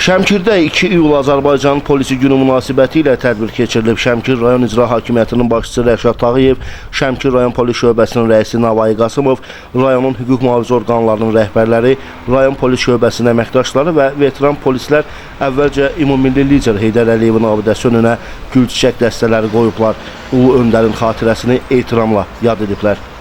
Şəmkirdə 2 iyul Azərbaycan Polisi Günü münasibəti ilə tədbir keçirilib. Şəmkir rayon İcra Hakimiyyətinin başçısı Rəşad Tağıyev, Şəmkir rayon polis şöbəsinin rəisi Navayi Qasımov, rayonun hüquq mühafizə orqanlarının rəhbərləri, rayon polis şöbəsinin əməkdaşları və veteran polislər əvvəlcə ümummilli lider Heydər Əliyevin abidəsi önünə gül çiçək dəstələri qoyublar. Ulu öndərin xatirəsini ehtiramla yad ediblər.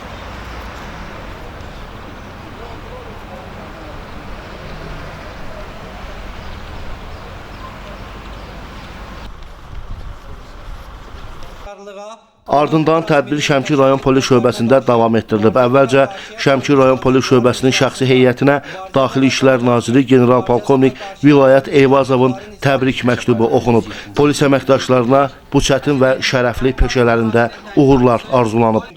Ardından tədbir Şəmkir rayon polis şöbəsində davam etdirilib. Əvvəlcə Şəmkir rayon polis şöbəsinin şəxsi heyətinə Daxili İşlər Naziri general-polkovnik Vilayət Eyvazovun təbrik məktubu oxunub. Polis əməkdaşlarına bu çətin və şərəfli peşələrində uğurlar arzulanıb.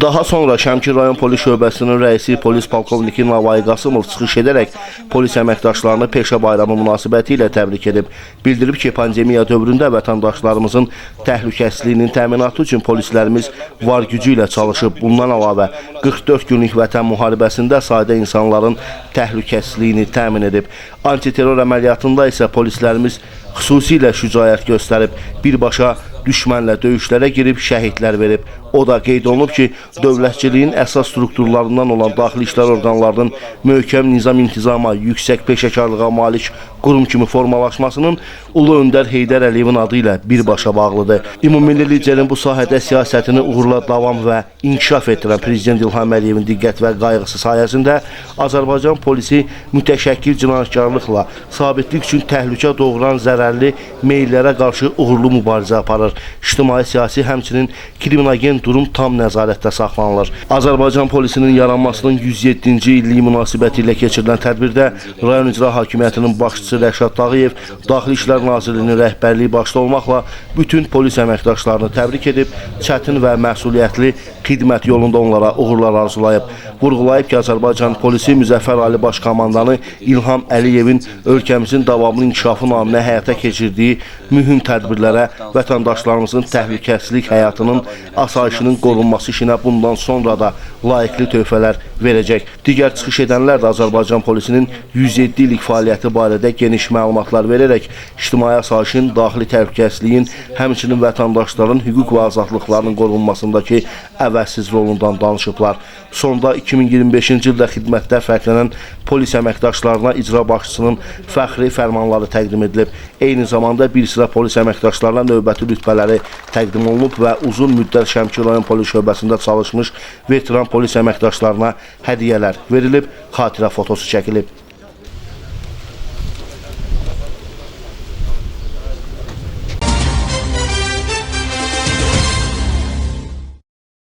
Daha sonra Şəmkir rayon polis şöbəsinin rəisi polis polkovniki Navayi Qasımov çıxış edərək polis əməkdaşlarını peşə bayramı münasibəti ilə təbrik edib. Bildirib ki, pandemiya dövründə vətəndaşlarımızın təhlükəsizliyinin təminatı üçün polislərimiz var gücü ilə çalışıb. Bundan əlavə 44 günlük vətən müharibəsində sadə insanların təhlükəsizliyini təmin edib. Antiterror əməliyyatında isə polislərimiz xüsusilə şücaət göstərib, birbaşa düşmənlə döyüşlərə girib şəhidlər verib. O da qeyd olunub ki, dövlətçiliyin əsas strukturlarından olan daxili işlər orqanlarının möhkəm nizam-intizama, yüksək peşəkarlığa malik qurum kimi formalaşmasının Ulu Öndər Heydər Əliyevin adı ilə birbaşa bağlıdır. Ümummilli liderin bu sahədə siyasətini uğurla davam və inkişaf etdirən Prezident İlham Əliyevin diqqət və qayğısı sayəsində Azərbaycan polisi mütəşəkkil cinayətkarlıqla sabitlik üçün təhlükə doğuran zərərli meyillərə qarşı uğurlu mübarizə aparır. İctimai, siyasi, həmçinin kriminogen durum tam nəzarətdə saxlanılır. Azərbaycan polisinin yaranmasının 107-ci illiyi münasibəti ilə keçirilən tədbirdə rayon İcra Hakimiyyətinin başçısı Rəşad Tağıyev, Daxili İşlər Nazirliyinin rəhbərliyi başda olmaqla bütün polis əməkdaşlarını təbrik edib, çətin və məsuliyyətli xidmət yolunda onlara uğurlar arzulayıb. Vurğulayıb ki, Azərbaycan polisi Müzəffər Ali Baş Komandanı İlham Əliyevin ölkəmizin davamlı inkişafı naminə həyata keçirdiyi mühüm tədbirlərə, vətəndaşlarımızın təhlükəsizlik həyatının, asayişinin qorunması işinə bundan sonra da layiqli töhfələr verəcək. Digər çıxış edənlər də Azərbaycan polisinin 107 illik fəaliyyəti barədə geniş məlumatlar verərək ictimai asayişin, daxili təhlükəsizliyin, həmçinin vətəndaşların hüquq və azadlıqlarının qorunmasındakı əvəzsiz rolundan danışıblar. Sonda 2025-ci ildə xidmətdə fərqlənən polis əməkdaşlarına icra başçısının fəxri fərmanları təqdim edilib. Eyni zamanda bir sıra polis əməkdaşlarına növbəti rütbələri təqdim olunub və uzun müddət Şəmkir rayon polis şöbəsində çalışmış veteran polis əməkdaşlarına hədiyyələr verilib, xatirə fotosu çəkilib.